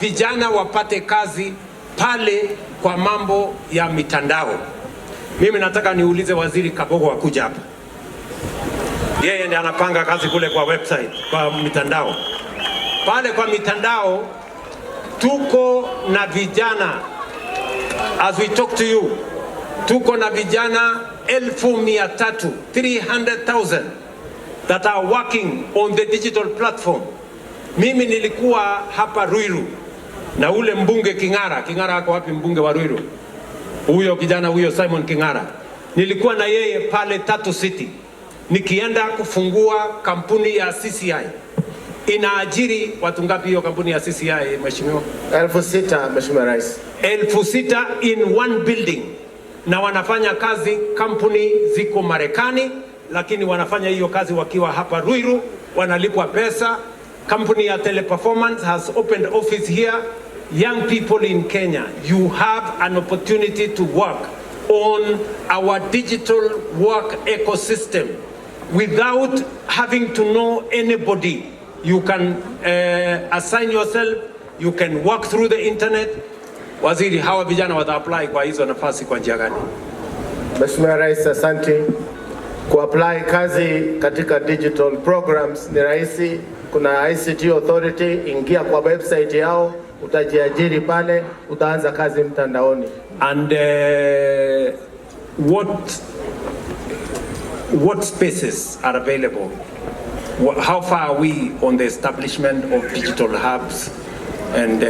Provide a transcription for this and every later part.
Vijana wapate kazi pale kwa mambo ya mitandao. Mimi nataka niulize Waziri Kabogo akuja hapa, yeye ndiye anapanga kazi kule kwa website, kwa mitandao. Pale kwa mitandao tuko na vijana, as we talk to you, tuko na vijana 300,000, 300,000 that are working on the digital platform. Mimi nilikuwa hapa Ruiru na ule mbunge King'ara. King'ara ako wapi? Mbunge wa Ruiru, huyo kijana huyo Simon King'ara, nilikuwa na yeye pale Tatu City nikienda kufungua kampuni ya CCI. Inaajiri watu ngapi hiyo kampuni ya CCI, mheshimiwa? 6,000, Mheshimiwa Rais. 6,000 in one building, na wanafanya kazi, kampuni ziko Marekani, lakini wanafanya hiyo kazi wakiwa hapa Ruiru, wanalipwa pesa. Kampuni ya Teleperformance has opened office here. Young people in Kenya, you have an opportunity to work on our digital work ecosystem without having to know anybody. You can assign yourself, you can work through the internet. Waziri, hawa vijana wata apply kwa hizo nafasi kwa njia gani? Mheshimiwa Rais, asante. Kuapply kazi katika digital programs ni rahisi. Kuna ICT Authority, ingia kwa website yao, utajiajiri pale, utaanza kazi mtandaoni. And what spaces are available? How far are we on the establishment of digital hubs and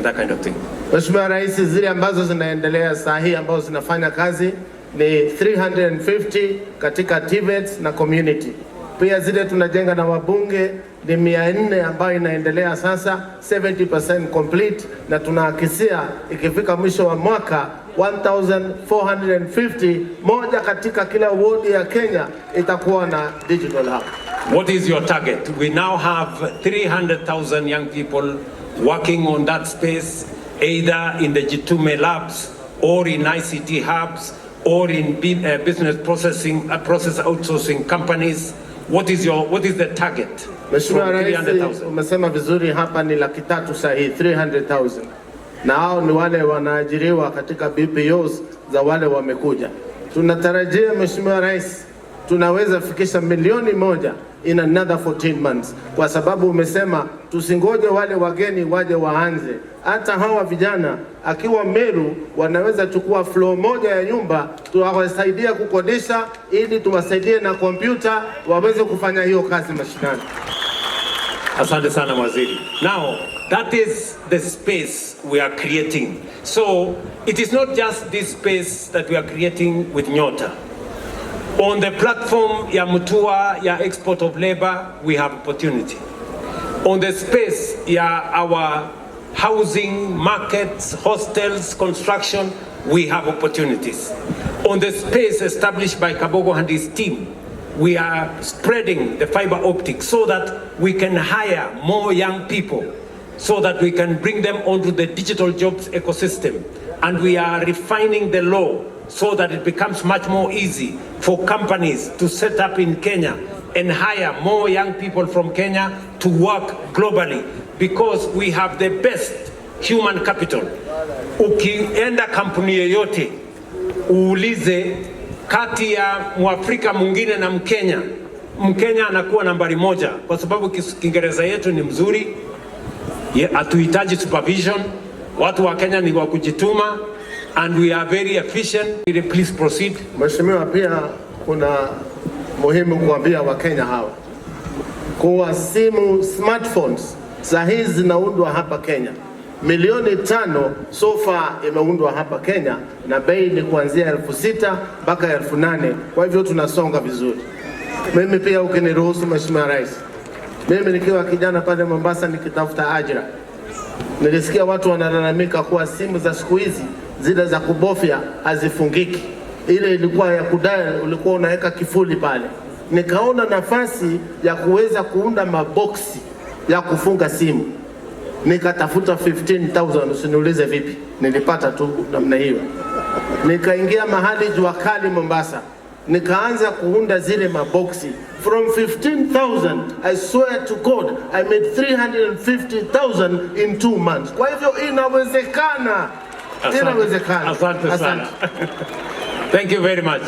that kind of thing? Mheshimiwa Rais, zile ambazo zinaendelea saa hii ambazo zinafanya kazi ni 350 katika TVETs na community. Pia zile tunajenga na wabunge ni 400 ambayo inaendelea sasa 70% complete, na tunahakikishia ikifika mwisho wa mwaka 1450 moja katika kila wodi ya Kenya itakuwa na digital hub. What is your target? We now have 300,000 young people working on that space, either in the Jitume labs or in ICT hubs or in business processing, process outsourcing companies. What is the target? Mheshimiwa From Rais, 300,000. Umesema vizuri hapa ni 300,000 sahihi, 300,000 na hao ni wale wanaajiriwa katika BPOs za wale wamekuja. Tunatarajia, Mheshimiwa Rais, tunaweza fikisha 1 milioni in another 14 months, kwa sababu umesema tusingoje wale wageni waje waanze. Hata hawa vijana akiwa Meru wanaweza chukua floor moja ya nyumba, tuwasaidia kukodisha, ili tuwasaidie na kompyuta waweze kufanya hiyo kazi mashinani. Asante sana, Waziri. Now, that is the space we are creating. So, it is not just this space that we are creating with Nyota. On the platform ya Mutua ya export of labor, we have opportunity. On the space ya our housing, markets, hostels, construction, we have opportunities. On the space established by Kabogo and his team, we are spreading the fiber optic so that we can hire more young people, so that we can bring them onto the digital jobs ecosystem. And we are refining the law so that it becomes much more easy for companies to set up in Kenya and hire more young people from Kenya to work globally, because we have the best human capital. Ukienda kampuni yoyote uulize kati ya Mwafrika mwingine na Mkenya, Mkenya anakuwa nambari moja kwa sababu Kiingereza yetu ni mzuri, hatuhitaji supervision. Watu wa Kenya ni wa kujituma and we are very efficient. Please proceed. Mheshimiwa, pia kuna muhimu kuambia Wakenya hawa kuwa simu smartphones saa hizi zinaundwa hapa Kenya. 5 milioni so far imeundwa hapa Kenya na bei ni kuanzia 6,000 mpaka 8,000. Kwa hivyo tunasonga vizuri. Mimi pia ukiniruhusu, Mheshimiwa Rais, mimi nikiwa kijana pale Mombasa nikitafuta ajira, nilisikia watu wanalalamika kuwa simu za siku hizi zile za kubofya hazifungiki. Ile ilikuwa ya kudial, ulikuwa unaweka kifuli pale. Nikaona nafasi ya kuweza kuunda maboksi ya kufunga simu, nikatafuta 15,000, usiniulize vipi, nilipata tu namna hiyo. Nikaingia mahali jua kali Mombasa, Nikaanza kuunda zile maboksi from 15,000. I swear to God, I made 350,000 in 2 months. Kwa hivyo inawezekana, Asante. Inawezekana. Asante sana. Thank you very much.